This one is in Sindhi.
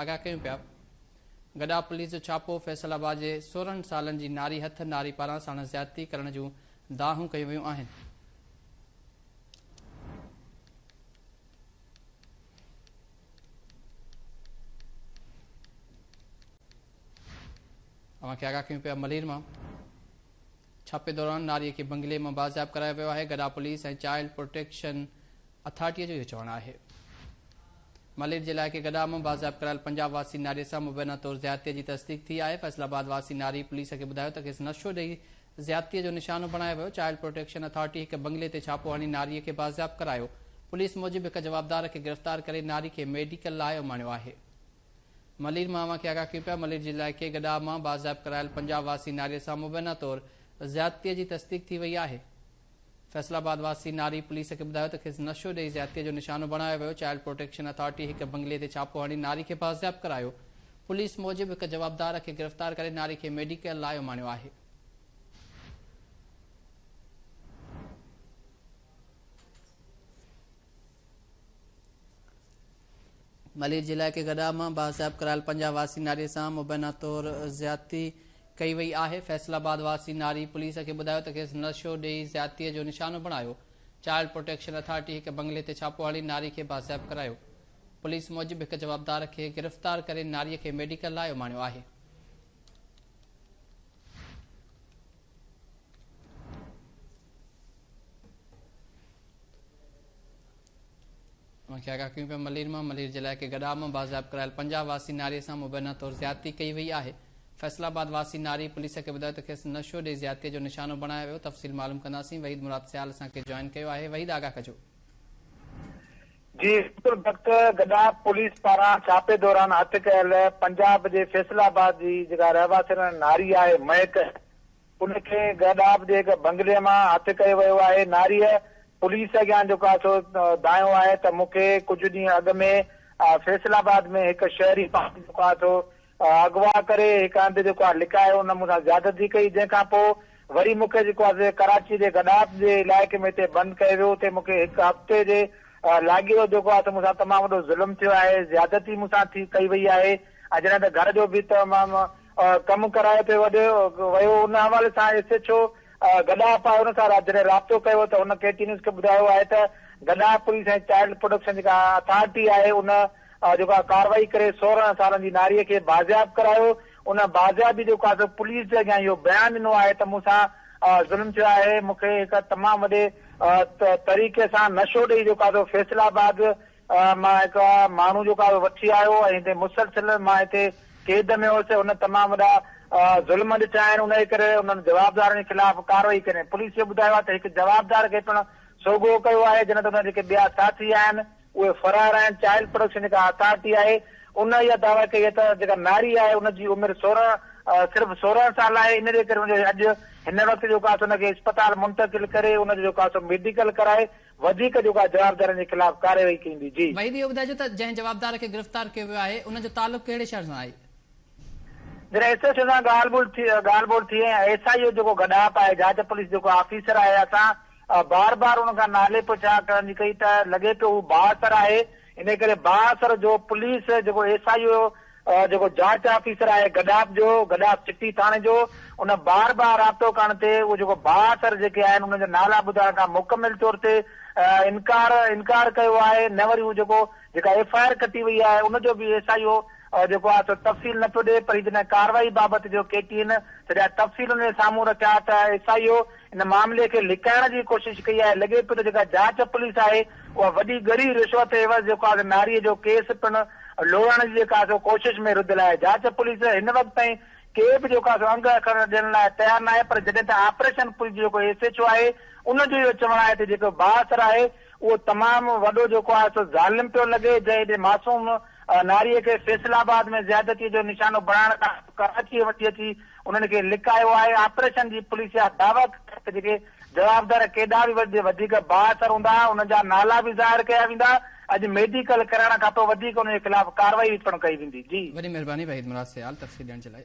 آگاهه ڪيون پيا. گڏاپ پوليس جو ڇاپو، فيصل آباد جي 16 سالن جي ناري هٿ ناري پاران ساڻس زيادتي ڪرڻ جون دانهون ڪيون ويون آهن. اوهان کي آگاهه ڪيون پيا ملير مان ڇاپي دوران ناري کي بنگلي مان بازياب ڪرايو ويو آهي Gadap police ۽ child protection authority جو اهو چوڻ آهي ملير جي علائقي گڏاپ مان بازياب ڪرايل پنجاب واسي ناري سان مبينا طور زيادتي جي تصديق ٿي آهي فيصل آباد واسي ناري پوليس کي ٻڌايو ته کيس نشو ڏئي زيادتي جو نشانو بڻايو ويو چائلڊ پروٽيڪشن اٿارٽي هڪ بنگلي تي ڇاپو هڻي ناري کي بازياب ڪرايو پوليس موجب هڪ جوابدار کي گرفتار ڪري ناري کي ميڊيڪل لاء اماڻيو آهي. ملير مان اوهان کي آگاهه ڪيون پيا، ملير جي علائقي گڏاپ مان بازياب ڪرايل پنجاب واسي ناري سان مبينا طور زيادتي جي تصديق ٿي وئي آهي. فيصل آباد واسي ناري پوليس کي ٻڌايو ته کيس نشو ڏئي زيادتي جو نشانو بڻايو ويو، چائلڊ پروٽيڪشن اٿارٽي هڪ بنگلي تي ڇاپو هڻي ناري کي بازياب ڪرايو، پوليس موجب هڪ جوابدار کي گرفتار ڪري ناري کي ميڊيڪل لاء اماڻيو آهي. ملير جي علائقي گڏاپ مان بازياب ڪرايل پنجاب واسي ناري سان مبينا طور زيادتي ڪئي وئي آهي. فيصل آباد واسي ناري پوليس کي ٻڌايو ته کيس نشو ڏئي زيادتي جو نشانو بڻايو. چائلڊ پروٽيڪشن اٿارٽي هڪ بنگلي تي ڇاپو هڻي ناري کي بازياب ڪرايو. پوليس موجب هڪ جوابدار کي گرفتار ڪري ناري کي ميڊيڪل لاء اماڻيو آهي. اوهان کي آگاهه ڪيون پيا ملير مان ملير جي علائقي گڏاپ مان بازياب ڪرايل پنجاب واسي ناري سان مبينا طور زيادتي ڪئي وئي آهي فيصل آباد واسي ناري پوليس کي ٻڌايو ته کيس نشو ڏئي زيادتي جو نشانو بڻايو ويو تفصيل معلوم ڪنداسين وحيد مراد سيال اسان کي جوائن ڪيو آهي وحيد آگاهه ڪجو. جي بلڪل وقت گڏاپ پوليس پاران ڇاپي دوران هٿ ڪيل پنجاب جي فيصل آباد جي جيڪا رهواسڻ ناري آهي مهڪ ان کي گڏاپ جي هڪ بنگلي مان هٿ ڪيو ويو آهي. ناريء پوليس اڳيان جيڪو آهي سو دانهيو آهي ته مون کي ڪجهه ڏينهن اڳ ۾ فيصل آباد ۾ هڪ شهري پاران جيڪو آهي سو اغوا ڪري هڪ هنڌ جيڪو آهي لڪائي ان مون سان زيادتي ڪئي جنهن کان پوء وري مون کي جيڪو آهي ڪراچي جي گڏاپ جي علائقي ۾ هتي بند ڪيو ويو اتي مون کي هڪ هفتي جي لاڳيتو جيڪو آهي سو مون سان تمام وڏو ظلم ٿيو آهي زيادتي مون سان ٿي ڪئي وئي آهي ۽ جڏهن ته گهر جو به تمام ڪم ڪرايو پيو ويو ان حوالي سان ايس ايڇ او گڏاپ آهي ان سان جڏهن رابطو ڪيو ته هن ڪي ٽي نيوز کي ٻڌايو آهي ته گڏاپ پوليس ۽ چائلڊ پروٽيڪشن جيڪا اٿارٽي آهي ان جيڪو آهي ڪارروائي ڪري 16 سالن جي ناري کي بازياب ڪرايو ان بازيابي جيڪو آهي سو پوليس جي اڳيان اهو بيان ڏنو آهي ته مون سان ظلم ٿيو آهي مون کي هڪ تمام وڏي طريقي سان نشو ڏئي جيڪو آهي سو فيصل آباد مان هڪ ماڻهو جيڪو آهي وٺي آيو ۽ هتي مسلسل مان هتي قيد ۾ هيس هن تمام وڏا ظلم ڏٺا آهن انهي ڪري انهن جوابدارن جي خلاف ڪارروائي ڪري پوليس اهو ٻڌايو آهي ته هڪ جوابدار کي پڻ سوگهو ڪيو آهي جڏهن ته ان جا جيڪي ٻيا ساٿي آهن اهي فرار آهن چائلڊ پروٽيڪشن جيڪا اٿارٽي آهي ان اها دعويٰ ڪئي آهي ته جيڪا ناري آهي ان جي عمر 16 صرف 16 سال آهي ان جي ڪري ان جو اڄ هن وقت جيڪو آهي سو ان کي اسپتال منتقل ڪري ان جو جيڪو آهي سو ميڊيڪل ڪرائي وڌيڪ جيڪو آهي جوابدارن جي خلاف ڪارروائي ڪئي ويندي. جي. وحيد اهو ٻڌائجو ته جنهن جوابدار کي گرفتار ڪيو ويو آهي ان جو تعلق ڪهڙي شهر سان آهي؟ جڏهن ايس ايڇ او سان ڳالهه ٻولهه ٿي ڳالهه ٻولهه ٿي ۽ ايس I او جيڪو گڏاپ آهي جاچ پوليس جيڪو آفيسر آهي اسان بار بار ان کان نالي پڇا ڪرڻ جي ڪئي ته لڳي پيو هو بااثر آهي انهي ڪري بااثر جو پوليس جيڪو ايس I او جيڪو جاچ آفيسر آهي گڏاپ جو، گڏاپ سٽي ٿاڻي جو، ان بار بار رابطو ڪرڻ تي اهو جيڪو بااثر جيڪي آهن انهن جا نالا ٻڌائڻ کان مڪمل طور تي انڪار انڪار ڪيو آهي نه وري هو جيڪو جيڪا ايف I R ڪٽي وئي آهي ان جو به ايس I او جيڪو آهي سو تفصيل نه پيو ڏئي پر هي جڏهن ڪارروائي بابت جو ڪي ٽي اين سڄا تفصيل ان جي سامهون رکيا ته ايس I او ان معاملي کي لڪائڻ جي ڪوشش ڪئي آهي، لڳي پيو ته جيڪا جاچ پوليس آهي اها وڏي ڳري رشوت عيوض جيڪو آهي سو ناري جو ڪيس پڻ لوڙڻ جي جيڪا آهي سو ڪوشش ۾ رڌل آهي، جاچ پوليس هن وقت تائين ڪي به جيڪو آهي سو انگ اکر ڏيڻ لاء تيار ناهي پر جڏهن ته آپريشن پوليس جو جيڪو ايس ايڇ او آهي ان جو اهو چوڻ آهي ته جيڪو بااثر آهي اهو تمام وڏو جيڪو آهي سو ظالم پيو لڳي جنهن هيڏي معصوم ناري کي فيصل آباد ۾ زيادتي جو نشانو بڻائڻ کان پوء ڪراچيء وٺي اچي انهن کي لڪايو آهي، آپريشن جي پوليس اها دعويٰ ڪئي آهي ته جيڪي جوابدار ڪيڏا به وڌيڪ بااثر هوندا انهن جا نالا به ظاهر ڪيا ويندا، اڄ ميڊيڪل ڪرائڻ کانپوء وڌيڪ انهن جي خلاف ڪارروائي به پڻ ڪئي ويندي. جي. وڏي مهرباني وحيد مراد سيال تفصيل ڏيڻ جي لاء.